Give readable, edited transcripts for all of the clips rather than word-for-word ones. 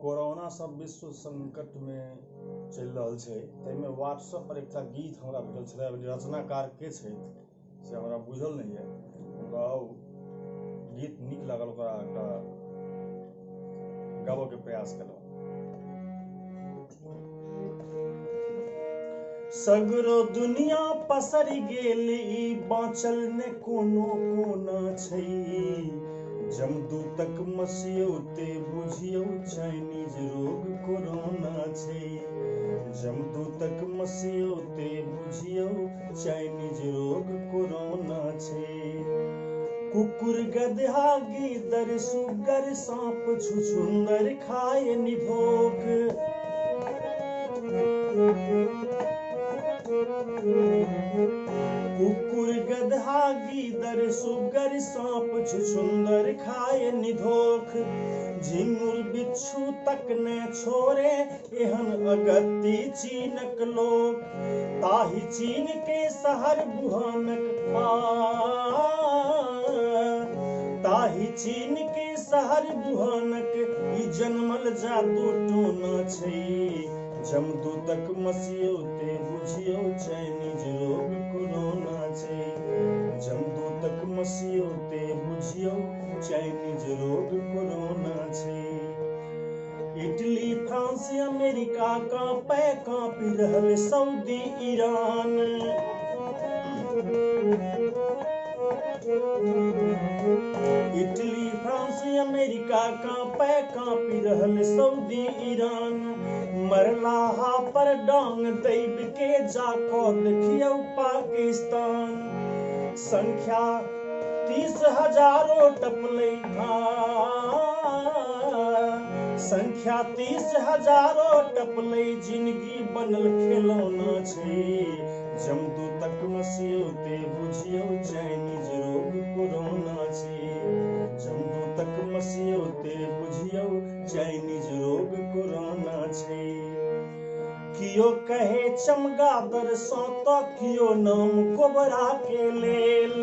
Corona सब विश्व संकट में चलि रहल छै, ताहिमे व्हाट्सएप पर एकटा गीत हमरा भेटल छलै। रचनाकार के छथि से हमरा बुझल नहि यऽ, मुदा ओ गीत नीक लागल, ओकरा एकटा गाबऽके प्रयास केलहुँ। सगरो दुनिया पसरि गेल, ई बाँचल ने कोनो कोना छै। जमदूतक मसियौते बुझियौ चाइनीज रोग कोरोना छै। जमदूतक मसियौते बुझियौ चाइनीज रोग कोरोना छै। कुकुर गदहा गीदर सुगर साँप छुछुंदर खाय निधोक। कुकुर गदहा गीदर सुगर साँप छुछुंदर खाय निधोख। झिंगुर बिच्छू तक ने छोड़े एहन अगत्ती चीनक लोक। ताहि चीन के शहर बुहानक आ, ताहि चीन के शहर बुहानक ई जनमल जादू टोना छै। जमदूतक मसियौते बुझियौ चाइनीज रोग कोरोना छै। जमदूतक मसियौते बुझियौ चाइनीज रोग कोरोना छै। इटली फ्रांस अमेरिका कांपे कांपि रहल Saudi Iran. Italy France America कांपे कांपि रहल सऊदी ईरान। मरलाहा पर डांग दैब के जा कऽ देखियौ पाकिस्तान। संख्या 30,000 टपलै, संख्या 30,000 टपलै, जिनगी बनल खेलौना छै। जमदूतक मसियौते बुझियौ चाइनीज रोग कोरोना छै। जमदूतक मसियौते बुझियौ चाइनीज रोग कोरोना छै। कियो कहे चमगादड़ सँ तऽ कियो नाम कोबरा के लेल।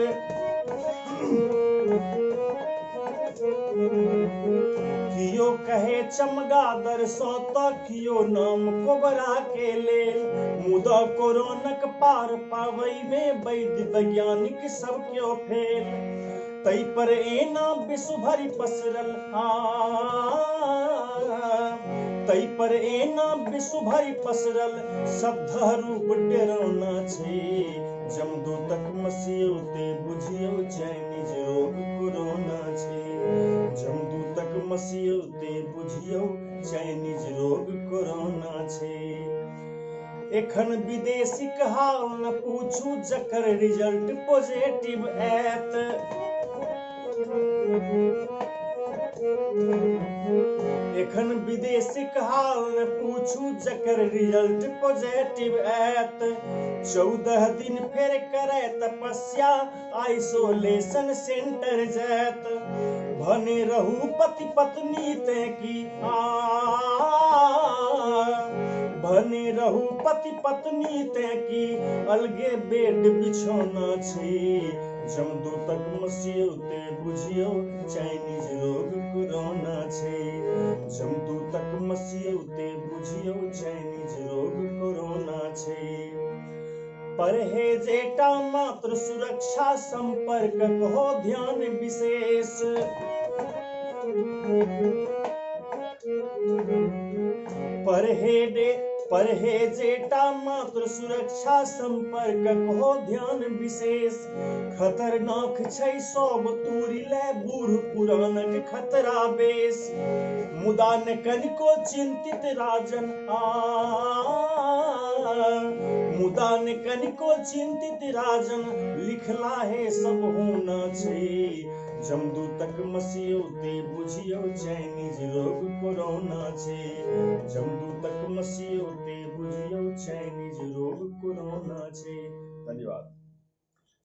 कियो कहे चमगादड़ सँ तऽ कियो नाम कोबरा के लेल। मुदा कोरोनाक पार पाबै में वैद्य वैज्ञानिक सब क्यो फेल। तै पर एना विश्व भरि पसरल, तै पर एना विश्व भरि पसरल सद्ध रूप डेरौना छै। जमदूतक मसियौते बुझियौ चाइनीज रोग कोरोना छै। जमदूतक मसियौते बुझियौ चाइनीज रोग कोरोना छै। एखन विदेशीक हाल न पूछू जकर रिजल्ट पॉजिटिव आयत। एखन विदेशीक हाल न पूछू जकर रिजल्ट पॉजिटिव आयत। 14 दिन फेर करे तपस्या आइसोलेशन सेंटर जायत। भने रहू पति पत्नी ते की आ, भने रहू पति पत्नी ते की अलगे बेड बिछौना छै। जमदूतक मसियौते बुझियौ चाइनीज रोग कोरोना छै। जमदूतक मसियौते बुझियौ चाइनीज रोग कोरोना छै। परहेजेटा मात्र सुरक्षा संपर्कक हो ध्यान विशेष। परहेजेटा मात्र सुरक्षा संपर्कक हो ध्यान विशेष। खतरनाक छै सब तूरी ले बूढ़ पुरानक खतरा बेस। मुदा ने कनिको चिंतित राजन आ, मुदा ने कनिको चिंतित राजन लिखला हे सब होना छै। जमदूतक मसियौते बुझियौ चाइनीज रोग कोरोना छै। जमदूतक मसियौते बुझियौ चाइनीज रोग कोरोना छै। धन्यवाद।